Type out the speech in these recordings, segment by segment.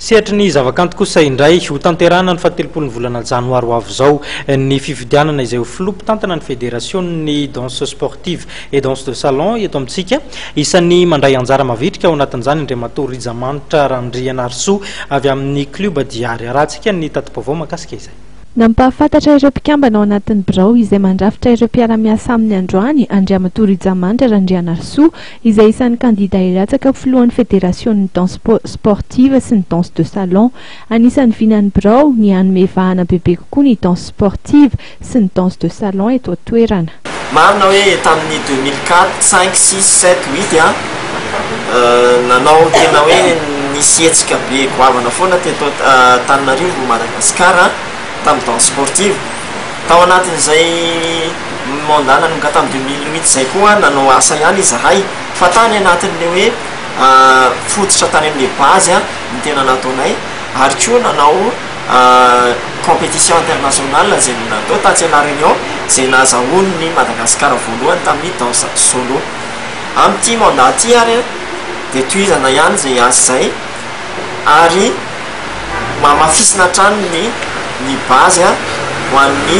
Sehatry ny zavakanto kosa indray, hotanterahina ny fahatelopolo ny volana janoary ho avy izao ny fifidianana izay ho filoha mpitantana ny federasionin'ny danse sportive et danse de salon eto amintsika. Isan'ny mandray anjara mavitrika ao anatin'izany Andriamatoa Rijamanitra Randrianarisoa avy amin'ny Club Diary. Arahantsika ny tati-baovao mahakasika izay. Nampahafantatra ireo mpikambana ao anatin'ny birao izay mandrafitra ireo mpiara-miasa aminy androany Andriamatoa Rijamanitra Randrianarisoa izay isan'ny kandida hilatsaka ho filohan'ny federasionin'ny danse sportive sy ny danse de salon. Anisan'ny vinan'ny birao ny hanome vahana bebe kokoa ny danse sportive sy ny danse de salon eto an-toerana. Marina hoe tamin'ny 2004, cinq, six, sept, huit an, nanao tena hoe nisy hetsika be goavana foana teto Antananarivo, Madagasikara, tamin'ny danse sportive. Tao anatin'izay mandat nanomboka tamin'ny 2008 izay koa nanao asa ihany izahay fa tany anatin'ilay hoe fototra tany amin'ilay base ny tena nataonay ary koa nanao compétition internationale izay natao tatsy La Réunion izay nahazahoan'ny Madagasikara voalohany tamin'ny danse solo. Amin'ity mandat ity ary dia tohizana ihany izay asa izay ary Hamafisina hatrany ny ny base ho an'ny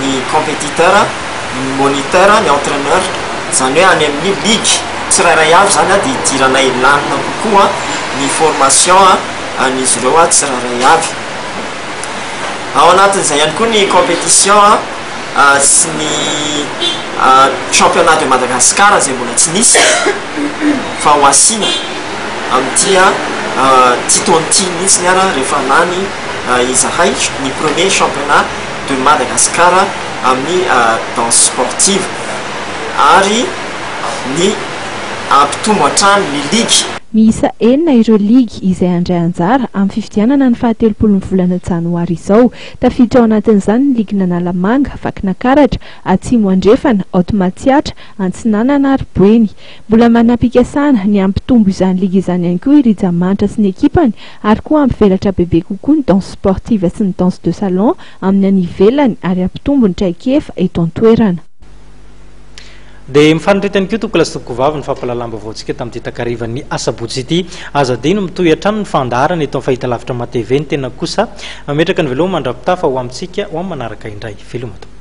ny compétiteur, ny moniteur, ny entraineur, izany hoe any amin'ny ligue tsirairay avy izany dia hidiranay lalina kokoa ny formation an'izy ireo tsirairay avy. Ao anatin'izay ihany koa ny compétition sy ny championnat de Madagascar izay mbola tsy nisy fa ho asiana amin'ity ity taona ity mihitsy ary rehefa lany izahay ny premier championnat de Madagascar amin'ny danse sportive ary ny hampitombo hatrany ny ligue. Miisa enina ireo ligy izay handray anjara amin'ny fifidianana ny fahatelopolon'ny volana janoary izao. Tafiditra ao anatin'izany ny ligin'Analamanga, Vakinakaratra, Atsimo Andrefana, Haute Matsiatra, Antsinanana ary Boeny. Mbola manam-pikasana ny hampitombo izany ligy izany ihany koa i Rija Manitra sy ny ekipany ary koa hampivelatra bebe kokoa ny danse sportive sy ny danse de salon amin'ny any ivelany ary hampitombo ny traikefa eto an-toerana. Dia mifanindry ihany koa tompokolahy sy tompokovavy ny fampahalalam-baovaontsika tamin'ity takarivan'ny asabotsy ity. Aza adino mitohy hatrany ny fandaharana eto amin'ny fahitalavitra MATV. Ny tena kosa mametraka ny veloma mandra-pitafa ho amintsika ho amin'ny manaraka indray. Veloma tompoko.